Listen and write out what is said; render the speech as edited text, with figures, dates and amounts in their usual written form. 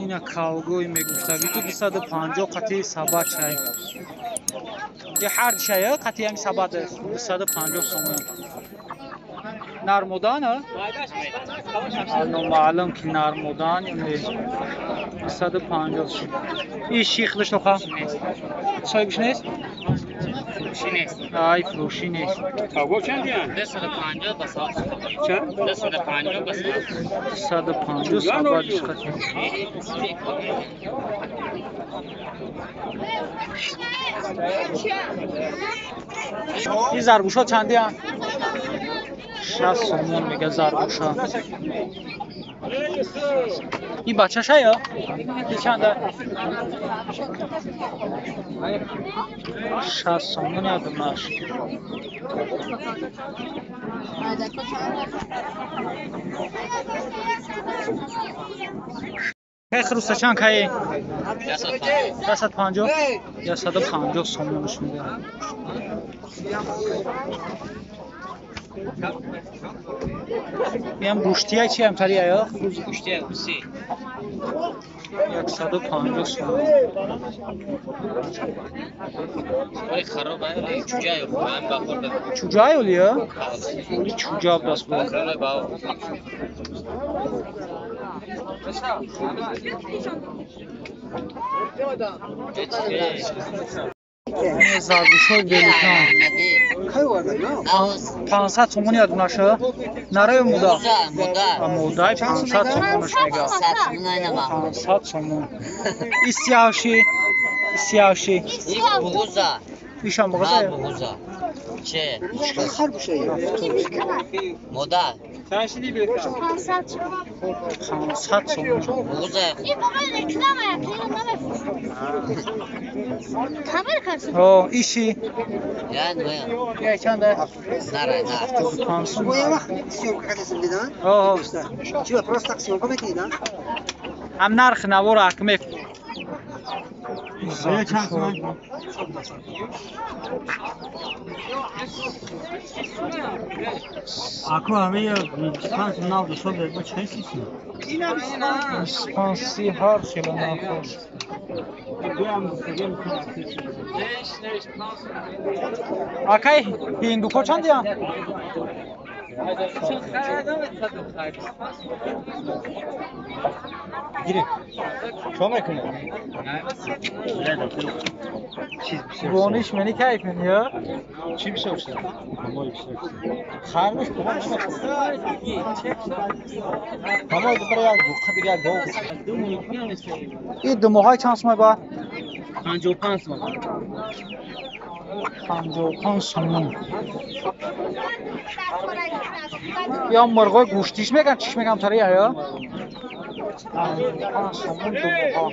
Ина калгой мегуфтаги ту 250 қати сабад чай. Я ҳар чай қати ҳами сабад 250 сомон. Нармодан, а? Номаълум ки нармодан ё не. 250 сом. И шихлиш тоха? Соҳибш нест? Фурӯшӣ нест. Ай, фурӯшӣ нест. Тавго чанд диҳанд? 250 ба сабад. Чанд? 250 ба сабад. 250 сабадиш қати. Ин заргӯшҳо чандианд? 60 сомон мега заргӯша. Ин бачаша ё? Ин чанда? 60 сомон як дунаш. Кай хруста чанд кай? 150. 150 сомонаш мега. Ям гӯштия чи ҳамтари ая? Гӯштия си. 150 сомон. Ой хароб ай чуҷай хӯрам ба хӯрда. Чуҷай олия? Оли чуҷа бас бо. Заргӯшҳои великан. 500 сомон як дунаша? Нараё муда? Мудаи 500 сомонаш мега. 500 сомон. И сиявши? И сиявши? Буғуза. Ишам буғуза? Буғуза. Че? Мода. 500 сомон. Буғуза. О, иши? Я не. Я чанда? Нарай, на. 500. О, ҳам нархи наворо ҳакме. Ако ҳамея 25 нав дошта бо чӣ ҳисси? 25 си ҳар хела нархош. Акай ҳиндуко чанд диҳам? Гириф. Чо мекунед? Бониш мени кайф мени, я? Чӣ бисёр шуд? Ҳамои бисёр шуд. Хармиш кумаш Ҳамои дубара як буқа дига як гов. И думоҳои чанд сомон ба? 55 сомон. 55 сомон. Я мурғои гӯштиш меган, чиш меган тари ая? 55 сомон думоҳо.